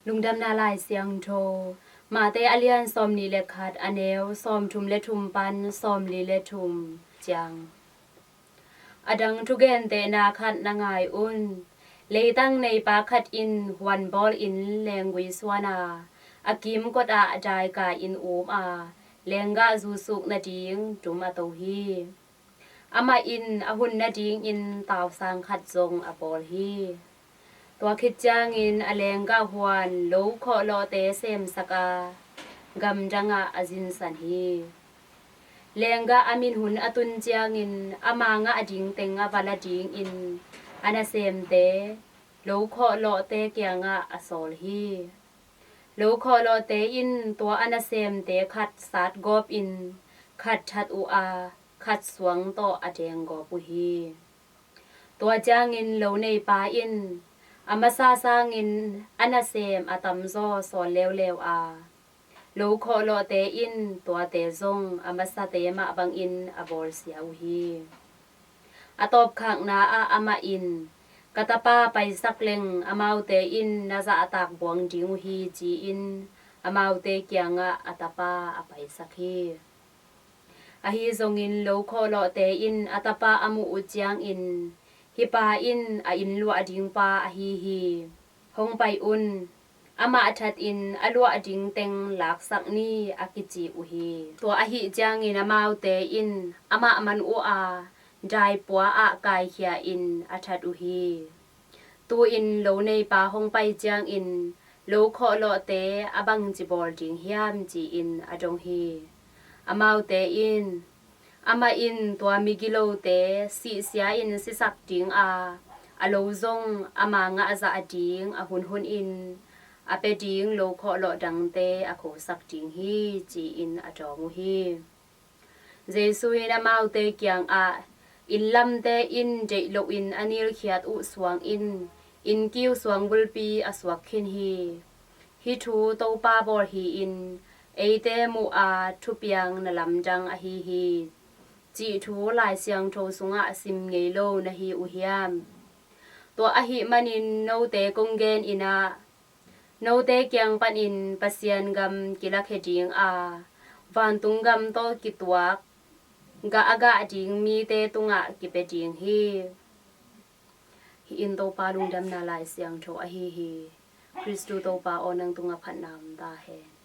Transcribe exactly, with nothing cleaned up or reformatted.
Lungdamna Lai Siangtho, Mate a lian sawmnih le khat, a neu sawmthum le thum pan sawmli le thum ciang. A dang thugentehna khat na ngai un. Leitang neipa khat in huan bawl in lenggui suan a, a kimkot ah daikai in um a, lenggah zusuk nading tum a to hi. Amah in a hun nadingin tausang khat zong a bawl hi. Tua khit ciangin a lenggah huan lo khawhlawhte semsak a, gamdang ah a zinsan hi. Lenggah a min hun a tun ciangin ama ngah ding teng a va la dingin a nasemte lo khawhlawhte kiangah a sawl hi. Lo khawhlawhte in tua a nasemte khat satgawp in khat that uh a, khat suang tawh a denggawp uh hi. Tua ciangin lo neipa in a masa sangin a nasem a tamzaw sawl leuleu a, lo khawhlawhte in tuate zong a masate mah bangin a bawlsia uh hi. A tawpkhakna ah amah in, "Ka tapa paisak leng amaute in na zahtak buang ding uh hi," ci-in amaute kiangah a tapa a paisak hi. Ahi zongin lo khawhlawhte in a tapa a muh uh ciangin, "Hih pa in a inn luah ding pa ahi hi. Hong pai un. Amah thatin a luah ding teng laksak ni," a kici uh hi. Tua ahih ciangin amaute in amah man uh a, daipua ah kaikhia in a that uh hi. Tu-in lo neipa hong pai ciangin lo khawhlawhte a bangci bawl ding hiam, ci-in a dong hi. Amaute in, "Amah in tua migilote sihsia in sisak ding a, a lo zong ama ngah zah ding a hunhun in a pia ding lo khawhlawh dangte a khosak ding hi," ci-in a dawng uh hi. Jesu in amaute kiangah, "Inn lamte in deih loin a nilkhiat uh suangin inn kiu suang bulpi a suak khin hi. Hih thu Topa bawl hi-in eite muh a thupiang na lamdang ahi hi," cih thu Lai Siangtho sungah sim ngei lo na hi uh hiam? Tua ahih manin note kong gen in ah, note kiang panin Pasian gam kilakhia ding a, vantung gam tawh kituak gah a gah ding mite tungah kipia ding hi. Hih in Topa lungdamna Lai Siangtho ahi hi. Khristu Topa aw, nang tungah phatna om ta hen.